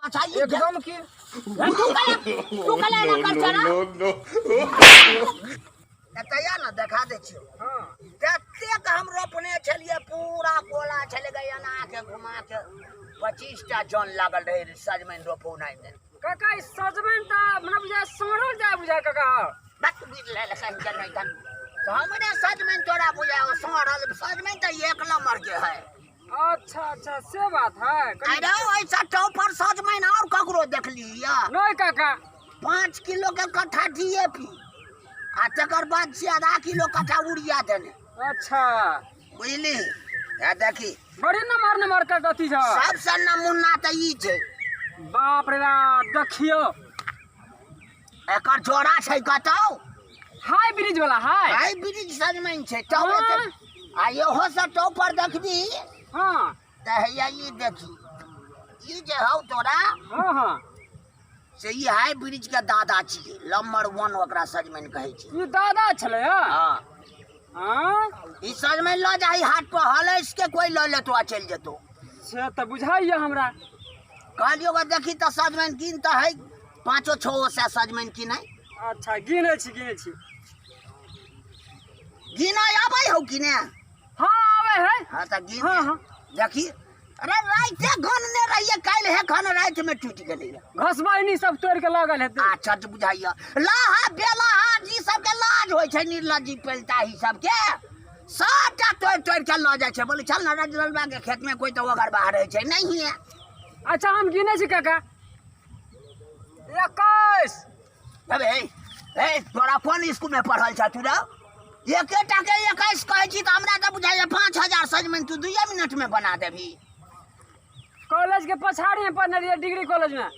अच्छा ई एकदम की तू कले, तू कले ना कर चला। एतऽ या ने देखा दै छियौ। हाँ। जतेक हम रोपने छलियै पूरा कोला छलै गे, एना के घुमा के 25 टा जन लागल रहै सजमनि रोपौनाइ मे। काका, ई सजमनि तऽ हमरा बुझाय सड़ल जाय बुझाय काका। बस बीत ले ले सही के नहीं तन। तो हमरे सजमनि तोरा बुझाय सड़ल सजमनि तऽ एक नंबर के है। अच्छा अच्छा, से बात है। अरे ऐसा टॉपर सजमनि और ककरो देखली या? नहीं काका। 5 किलो के कट्ठा डीएपी आ तकर बाद से आधा किलो कट्ठा उड़िया देने। अच्छा। बुझली? हे देखी। बड़ी नमहर नमहर के अथी छ। सबसे नमूना तऽ ई छै। बाप रे बाप, देखियो। एकर जोड़ा छै कतौ? हाई ब्रिज वाला हाई। हाई ब्रिज सजमनि छै, टॉप हाँ। एते। आ इहो से टॉप पर देखबी। हाँ। तऽ हैया ई देखी। ई जे हौ तोरा। हाँ, हाँ। से ई हाई ब्रिज के दादा छियै, नंबर 1 ओकरा सजमनि कहै छै। ई दादा छलै, हाँ? हाँ। हाँ? ई सजमनि लऽ जाही हाट पर, हलैस के कोई लऽ लेतो आ चलि जेतो। से तऽ बुझाइया हमरा। कहलियौ गे देखी तऽ सजमनि गिन तऽ है पाँचो छओ सए सजमनि कि नहि। अच्छा, गिनै छी, गिनै छी। गिनाय आबै हौ कि ने? हाँ, आबै है। हाँ तऽ गिन। हाँ, हाँ। देखी, अरे राइते गनने रहिए, काल्हि हे खन राति में टूटि गेलै। घसबैनी सब तोड़ि के लगल हेतै। अच्छा तऽ बुझाइया लाहा बेलाहा जी सबके लाज होइ छै, निर्लज्जी पेलताही सबके सबटा तोड़ि तोड़ि के लऽ जाइ छै। बोले चल ने रजरलबा के खेत में कोई तऽ ओगर बाहर रहै छै नहीं है। अच्छा हम गिनै छी काका। 21। अबे हे, तोरा कोन स्कूल में पढ़ल छ तू रे? एकेटा के 21 कहै छी तऽ हमरा तऽ बुझाइया 5000 सजमनि तू 2 मिनट में बना देबही। कॉलेज के पछाड़ी में पढ़ने रहियै, डिग्री कॉलेज में।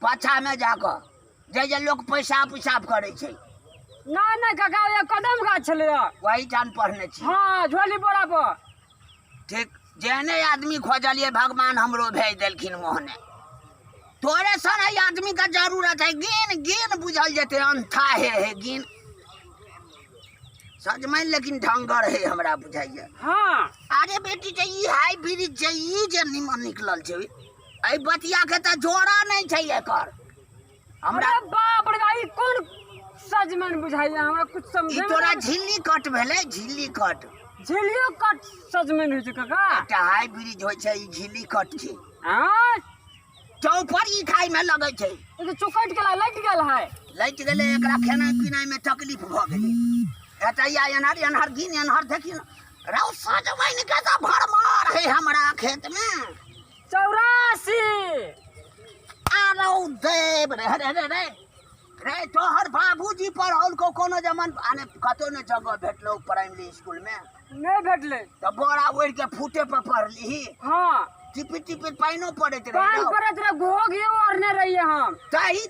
पाछा में जाकऽ जे जे लोक पैसा पिसाब करै छै। नहीं नहीं काका, ये कदम गाछ छलै। वही जान पढ़ने छी। हाँ, झोली बोरा पर। ठीक, जेहने आदमी खोजलियै भगवान हमरो भेज देलखिन मोहने। तोरे सन है आदमी के जरूरत है। गिन गिन बुझल जेतै अंथा हे हे गिन सजमनि, लेकिन ढंगर है हमरा बुझाइया। हाँ। अरे बेटी जे ई हाई ब्रिज छै, ई जे निमन निकलल छै, एहि बतिया के तऽ जोड़ा नहि छै एकर। हमरा अरे बाप रे, ई कोन सजमनि बुझाइया हमरा कुछ समझ ई तोरा झिल्ली कट भेलै, झिल्ली कट। झिल्लियो कट सजमनि होइ छै काका? एकटा हाई ब्रिज होइ छै, ई झिल्ली कट छै। आँय? चौपर ई खाय में लगै छै। ई तऽ चौकट गेला, लटि गेल है। लटि गेलै, एकरा खेनाइ पिनाइ में तकलीफ भऽ गेलै। एतऽ या एन्हर एन्हर गिन, एन्हर देखी ने। रौ सजमनि के तऽ भरमार है हमरा खेत में। 84। आरौ देव रे रे रे रे रे, तोहर बाबूजी पढ़ौलको कोनो जमन आने कतौ ने जगह भेटलौ प्राइमरी स्कूल में? नहीं भेटलै। तऽ बोरा ओढ़ि के फूटे पर पढ़लीही? हाँ। टिपी टिपी पानिओ पड़ैत रहै। पानि पड़ैत रहै, घोघियो ओढ़ने रहियै हम। तही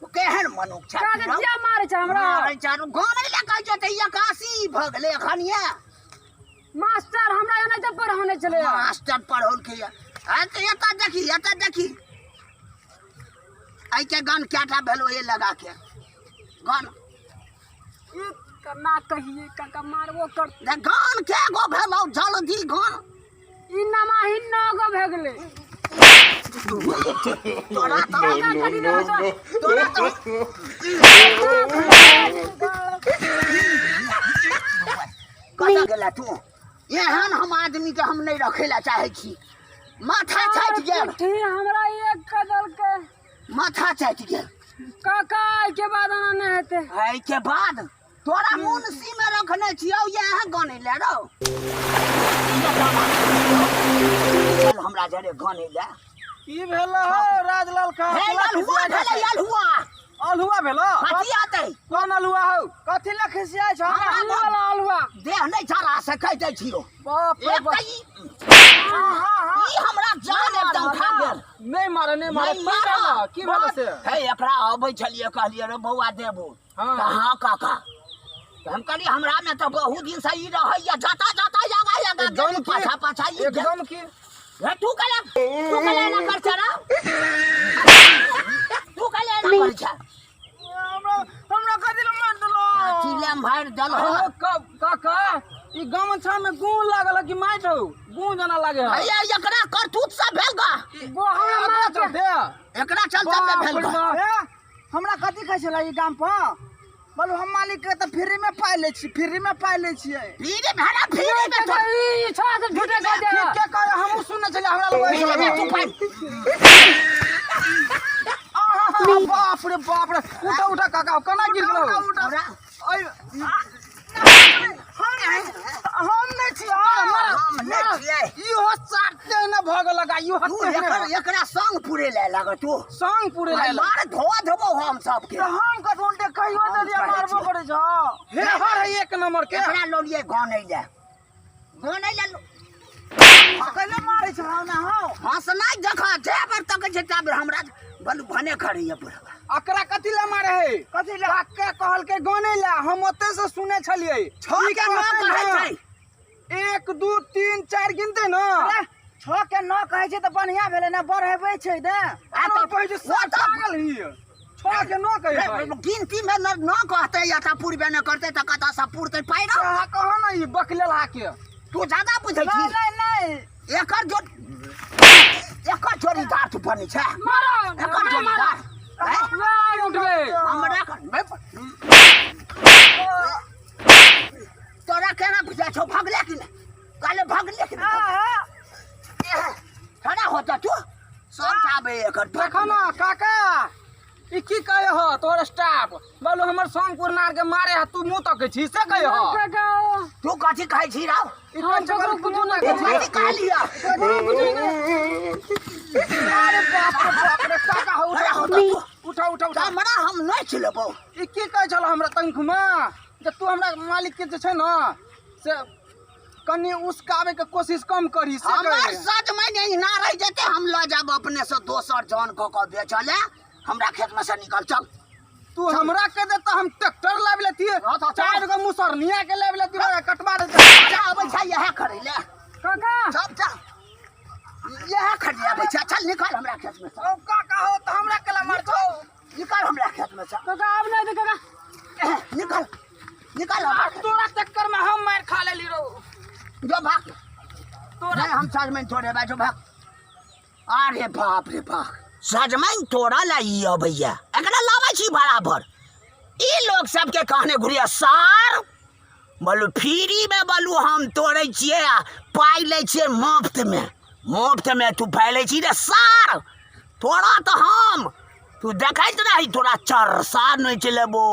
केहन मनुख छै काके तू, रौ? किया मारै छै हमरा? मारै छै, आरो गानै लए कहै छै तऽ 81 भऽ गेलै एखन ये। मास्टर हमरा एनाहिते पढ़ौने छलै। मास्टर पढ़ौलकै ये। आ तऽ एतऽ देखी, एतऽ देखी, एहिके गन कएटा भेलौ ये लगा के गन? ई केना कहियै काका, मारबो कर। रे गन कए गो भेलौ जल्दी गन? ई नमाही 9 गो भए गेलै। तोरा तऽ काका, कनि देर तऽ तोरा तऽ कतऽ गेला तू? एहन हम आदमी के हम नहि रखै लए चाहै छी। माथा चाटि गेल। पिट्ठी हमरा एक कदल के माथा चाटि गेल। काका, एहिके बाद एना नहि हेतै। एहिके बाद तोरा मुंशी में रखने छियौ, इएह गनै ले रौ। चल हमरा जरे गनै ले। की भेल हो राजलाल का? हे अल्हुआ भेलै, अल्हुआ। अल्हुआ भेल? कथी आतै? कोन अल्हुआ हौ? कथी लए खिसियाइ छौ हमरा? हमरा ई वाला अल्हुआ। देह नहि चला से कहि दै छियौ। बाप रे एक बाप। तऽ ई हमरा जान एकदम खा गेल। नहि मारे, नहि मारे। नहि की मारऽ। भेल? की भेल से? हे एकरा अबै छलियै, कहलियै रे बौआ देबो। हाँ। तऽ हाँ काका। तऽ हम कहलियै हमरा मे तऽ बहुत दिन से ई रहैया, जाता जाता आगा आगा एकदम गेली, की? पाछा पाछा ई गेल। एकदम की? हे तू कहले, तू कहले एना कर छै रौ? तू कहले एना कर छै? हमरा हमरा कथी लए मारि देलौ? कथी लए मारि देलौ? अरे काका, ई गमछा में गू लागल है कि माटि हौ? गू जेना लागे है। हैया एकरा करतूत से भेल गा। गो हमरा मार के दे। एकरा चलते बे भेल गा। ए, हमरा कथी कहै छलै ई गाम पर? बोलू, हम मालिक के तऽ फ्री में पाइ लै छी, फ्री में पाइ लै छियै। फ्री में फ्री में काका, ई छोड़ा सब झूठे कह दे। ठीक के कहे, हमहूँ सुनने छलियै, हमरा लग फ्री में तू पाइ। आहा, बाप रे बाप रे, उठा उठा काका, केना गिर गेलौ? हमरा ओइ, हम नहि छी, हम नहि छियै। इहो साटे ने भऽ गेलक आ इहो तू एकर एकरा संग पुरे ले लाग तू। संग पूरे भाई लए मार धो धोबो हम सबके। तऽ हम कथी उल्टे कहियो हम देलियै, कहै मारबो छियै। करै छौ। हे हर है एक नंबर के। एकरा लऽ गानै ले, गानै ले। कैले मारै छौ ना हौ? हँसनाइ देख, जे बेर तकै छै ता बेर हमरा बलू भने करैए बुढ़वा। अकरा कथी ले मारे है? कथी ले? काके कहलकै गानै ले, हम ओते से सुने छलियै। छह के नौ कहै छै। 1 2 3 4 गिनते न। 6 के 9 कहै छै तऽ बढ़िया भेलै ने, बढ़ेबै छै ने। आ तऽ कहै छै ओ तऽ- पागल ही, 6 के 9 कहै छै। गिनती में न कहतै या तऽ पुरबे नहि करतै तऽ कतऽ से पुरतै पाइ रौ? अहाँ कहो ने ई बकलेलहा के। तू ज्यादा बुझै छी। नहि नहि। एकर जो एकर जोड़ीदार तू बनै छै। मारो। एकर जोड़ीदार हैं? नहि उठबै। हमरा तोरा केना बुझाइ छौ? भगले कि नहि? कहले भगले कि नहि? खड़ा होता तू सब जाबे एकर। देखो न काका, ई की कहे हो तोहर स्टाफ? बोलो, हमर संग पुरनार के मारे है, तू मुंह तकै छी से कहे हो? काका, तू कथी कहै छी राव? ई हम कोन ककरो चक्कर? कुछो नहि तू कहै कथी कहलियै? अरे बाप रे बाप रे, काका हो, खड़ा उठा होता तू। उठा उठा उठा। हमरा हम नहि छिलेबौ। ई की कहै छल हमरा तंखमे जे तू हमरा मालिक के जे छै न से कनि उसकाबै के कोशिश कम करी से हमर कहे। सजमनि एहिना रहि जेतै, हम लऽ जायब अपने से दोसर जन कऽ कऽ बेचऽ ले। हमरा खेत में से निकल, चल। तू हमरा के दे तऽ हम ट्रैक्टर लाबि लेतियै, हँ तऽ चल। 4 गो मुसरनिया के लाबि लेतियै, ओकरा कटवा देतै। जा, अबै छै इएह करै ले। काका। सब जा, इएह करै ले अबै छै। चल, निकल हमरा खेत में से। ओ काका हो, तऽ हमरा केला मारतौ? निकल हमरा खेत में से। काका, आब नहि दे काका। निकल निकल हमरा खेत। तोरा चक्कर में हम मारि खा लेली रौ। जो भाग तोरा। नहीं, हम सजमनि तोड़ेबै, जो भाग। अरे बाप रे बाप, सजमनि तोड़ा ला ई अबैया, एकरा लाबै छी बराबर। ई लोग सबके कहने घुरिया सार बोलू फ्री में, बोलू हम तोड़ै छियै आ पाइ लै छियै मुफ्त में। मुफ्त में तू पाइ लै छी रे सार? तोड़ा तऽ हम तू देखैत रही, तोरा चरसा नोचि लेबो।